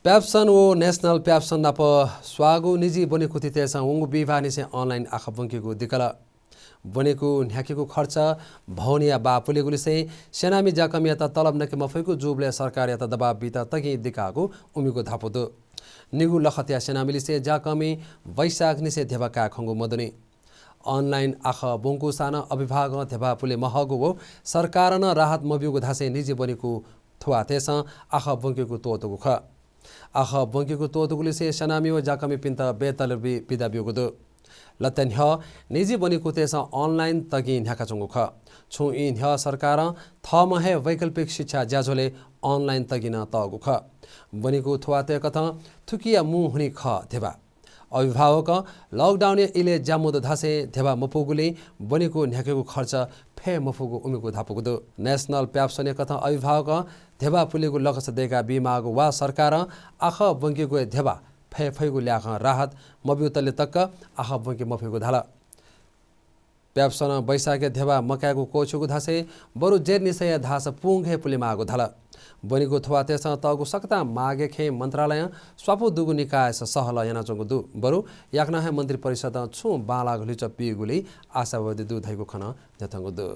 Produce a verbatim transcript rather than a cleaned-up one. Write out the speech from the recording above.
प्याप्सन व नेसनल प्याप्सन नाप स्वाःगु निजी ब्वनेकुथितय्सं वंगु बिहिबाःनिसें अनलाइन आखः ब्वंकेगु दिकल। ब्वनेकु न्ह्याकेगु खर्च भवनया बाः पुलेगुलिसें स्यनामि ज्याकःमियात तलब नके मफइगु जूबलय् सरकारयात दबाब बीत तगिं दिकाःगु उमिगु धापू दु। निगू लखतया स्यनामिलिसें ज्याकःमि वैशाखनिसें ध्यबा काये खंगु मदुनि। अनलाइन आखः ब्वंकूसां नं अभिभावकं ध्यबा पुले महःगु व सरकारं नं राहत मब्यूगु धासें निजी ब्वनेकु थुवाःतय्सं आखः ब्वंकेगु त्वःतूगु खः। आखः ब्वंकेगु त्वःतूगुलिसें स्यनामि व ज्याकःमिपिन्त बेतलबी बिदा ब्यूगु दु। लत्या न्ह्यः निजी ब्वनेकुतय्सं अनलाइन तगिं न्ह्याकाच्वंगु खः। छुं ई न्ह्यः सरकारं थःम्हं हे वैकल्पिक शिक्षा ज्याझ्वलय् अनलाइन तगिं नं तःगु खः। ब्वनेकु थुवाःतय्कथं थुकिया मू हुनिं खः ध्यबा। अभिभावकं लकडाउनया इलय् ज्या मदु धासें ध्यबा मपूगुलिं ब्वनेकु न्ह्याकेगु खर्च फये मफुगु उमिगु धापू दु। नेसनल प्याप्सनया कथं अभिभावकं ध्यबा पुलेगु लकस दय्का बीमाःगु वा सरकारं आखः ब्वंकेगु हे ध्यबा फये फइगु ल्याखं राहत मब्यूतले तक आखः ब्वंके मफइगु धाल। प्याप्सनं वैशाखय् ध्यबा मकायेगु क्वःछ्यूगु धासें बरु जेठ निसय् धाःसा पुंगु हे पुलेमाःगु धाल। ब्वनेकु थुवाःतय्सं तःगु सकतां मागय् खँय् मन्त्रालयं स्वापू दुगु निकायस सहलह यानाच्वंगु दु। बरु याकनं हे मन्त्रिपरिषदं छुं बांलाःगु ल्हिच्वः बीगुली आशावादी दु धइगु खँ नं न्ह्यथंगु दु।